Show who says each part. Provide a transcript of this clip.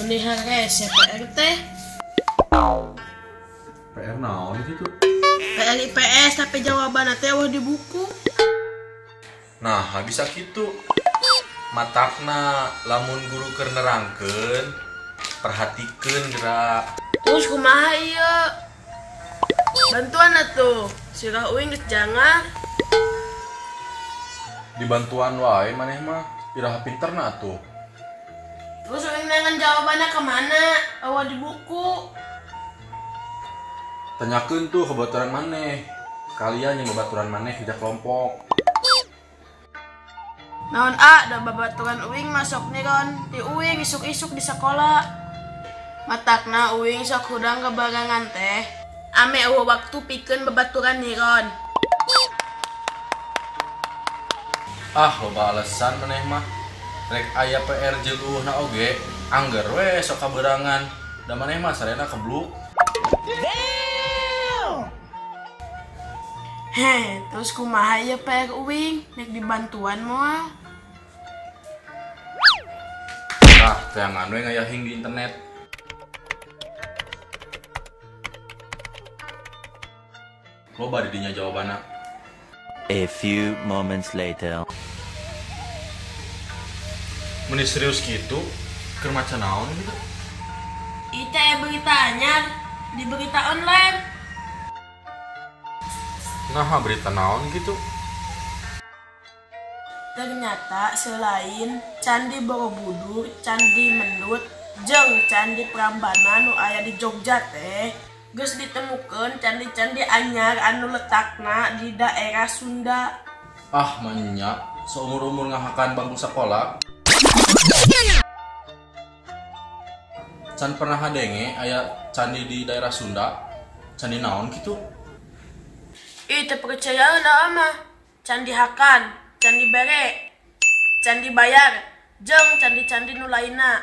Speaker 1: Meni hare PR teh.
Speaker 2: PR naon gitu?
Speaker 1: PR IPS tapi jawaban teh eueuh di buku.
Speaker 2: Nah, bisa kitu. Matakna lamun guru keur nerangkeun, perhatikeun geura.
Speaker 1: Terus kumaha ieu? Bantuan atuh, sirah uing geus jangar.
Speaker 2: Dibantuan wae maneh mah, iraha pinterna atuh.
Speaker 1: Terus uing nengan jawabannya kemana? Eueuh di buku.
Speaker 2: Tanyakeun tuh ke babaturan maneh. Kalian yang babaturan maneh kerja kelompok.
Speaker 1: Naon a, da babaturan uing masuk niron, di uing isuk-isuk di sekolah. Matakna uing sok hudang kebarangan teh. Ame eueuh waktu pikeun babaturan niron.
Speaker 2: Ah, loba alasan maneh mah. Rek aya PR jeung eueuhna oge, angger we sok kaberangan. Da maneh mah sarena kebluk.
Speaker 1: Heh, terus kumaha ieu PR uing? Nek dibantuan moal?
Speaker 2: Tah, teangan we ngayahing di internet. Loba di dinya jawabanna.
Speaker 3: A few moments later.
Speaker 2: Meni serius gitu, keur maca naon gitu?
Speaker 1: Ieu teh berita anyar di berita online.
Speaker 2: Nah, berita naon gitu?
Speaker 1: Ternyata selain Candi Borobudur, Candi Mendut, jeung Candi Prambanan nu aya di Jogja teh, geus ditemukeun candi-candi anyar anu letakna di daerah Sunda.
Speaker 2: Ah, manya, seumur-umur ngahakan bangku sekolah. Can pernah hadenge aya candi di daerah Sunda, candi naon gitu?
Speaker 1: Ih, teu percayaan mah. Candi Hakan, Candi Bere, Candi Bayar, jeung candi-candi nu lainna.